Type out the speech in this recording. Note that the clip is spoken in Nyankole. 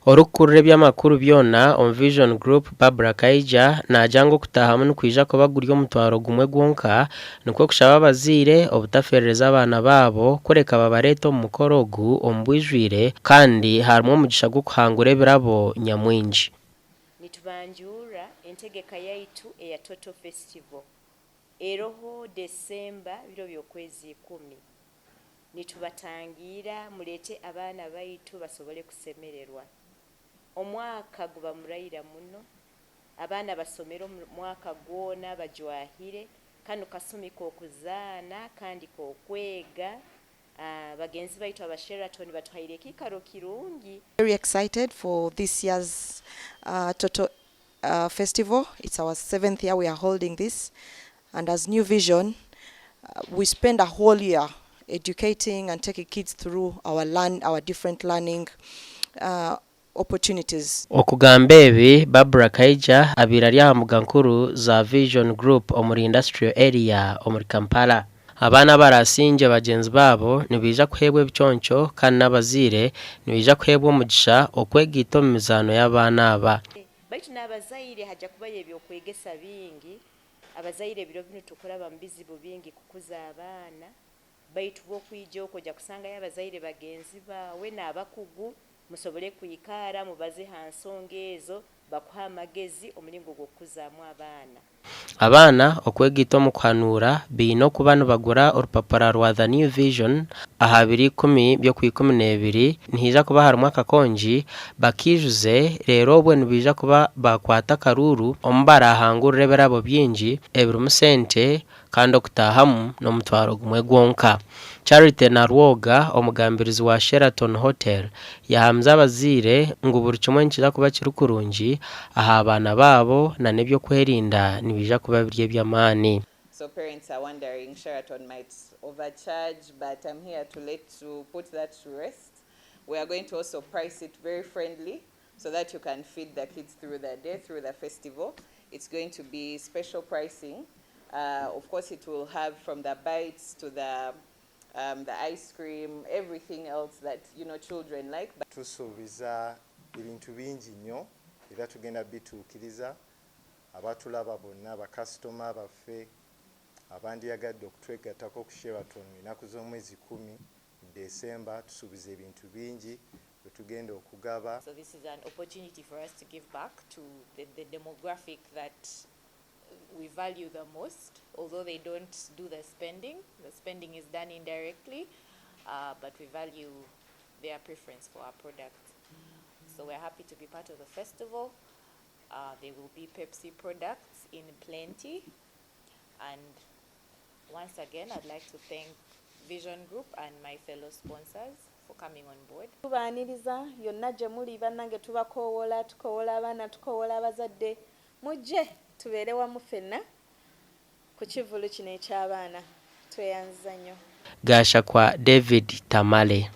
Orikukurira eby'amakuru byona omu Vision Group, Barbra Kaija naagira ngu okutaahamu nikwija kuba guri omutwaro gumwe gwonka nikwo kushaba abazaire obutaferereza abaana baabo kureka babareete omu mukoro ogu omu bwijwire kandi harimu omugisha gw'okuhangura ebirabo nyamwingi. Nitubanjurra entegeka yaitu eya Toto Festival eroho December biro by'okwezi ikumi. Nitubatangiira muleete abaana baitu basobole kusemererwa. Omwaka guba muraira muno, abaana basomere omwaka gwona bajwahire, kanu kasumi k'okuzaana kandi k'okwega. Bagenzi baitu aba Sheraton batuhaire ekiikaro kirungi. Very excited for this year's Toto Festival, it's our seventh year we are holding this and as New Vision we spend a whole year educating and taking kids through our learn our different learning opportunities. Okugamba ebi, Barbra Kaija abaire ari aha mbuga nkuru za Vision Group omuri Industrial Area omuri Kampala. Abaana abarasingye bagyenzi baabo nibaija kuheebwa ebiconco kandi n'abazaire nibaija kuheebwa omugisha okwegaita omu mizaano y'abaana aba. Baitu n'abazaire haja kubayo eby'okwegesa bingi. Abazaire ebiro binu tukuraba mu bizibu bingi kukuza abaana, baitu bw'okwija okwo oja kusangayo abazaire bagenzi baawe n'abakugu musobole kwikaara mubaze ha nsonga ezo bakuhe amagezi omulingo gw'okukuzaamu abaana. Abaana okwegaita omu kuhanuura baine okuba nibagura orupapura rwa The New Vision aha biro ikumi by'Okwikumineebiri nihaija kuba harimu akakongi bakaijuze reero obwo nibaija kuba baakwata akaruuru omu baraahangurire ebirabo bingi ebirimu sente kandi okutaahamu n'omutwaro gumwe gwonka. Charity Nalwoga, omugambirizi wa Sheraton Hotel yahamize abazaire ngu buri kimwe nikiza kuba kiri kurungi aha baana baabo na n'eby'okwerinda nibiija kuba biri eby'amaani. So parents are wondering Sheraton might overcharge but I'm here to let to put that to rest. We are going to also price it very friendly so that you can feed the kids through the day, through the festival. It's going to be special pricing. Of course it will have from the bites to the um, the ice cream, everything else that you know children like. Tusuubiza ebintu bingi nnyo era tugenda bituukiriza. Abatulaba bonna, bakasitoma baffe abandiyagadde okutwegattako ku Sheraton ennaku z'omwezi kumi December, tusuubiza ebintu bingi bwe tugenda okugaba. So this is an opportunity for us to give back to the, the demographic that we value the most, although they don't do the spending. The spending is done indirectly, but we value their preference for our product. So we're happy to be part of the festival. There will be Pepsi products in plenty. And once again, I'd like to thank Vision Group and my fellow sponsors for coming on board. Tubaaniriza yonna gye muli bannange tubakoowoola, tukoowoola abaana, tukoowoola abazadde mujje tubeere wamu ffenna ku kivvulu kino eky'abaana. Tweyanziza nnyo. Gashakwa David Tamale.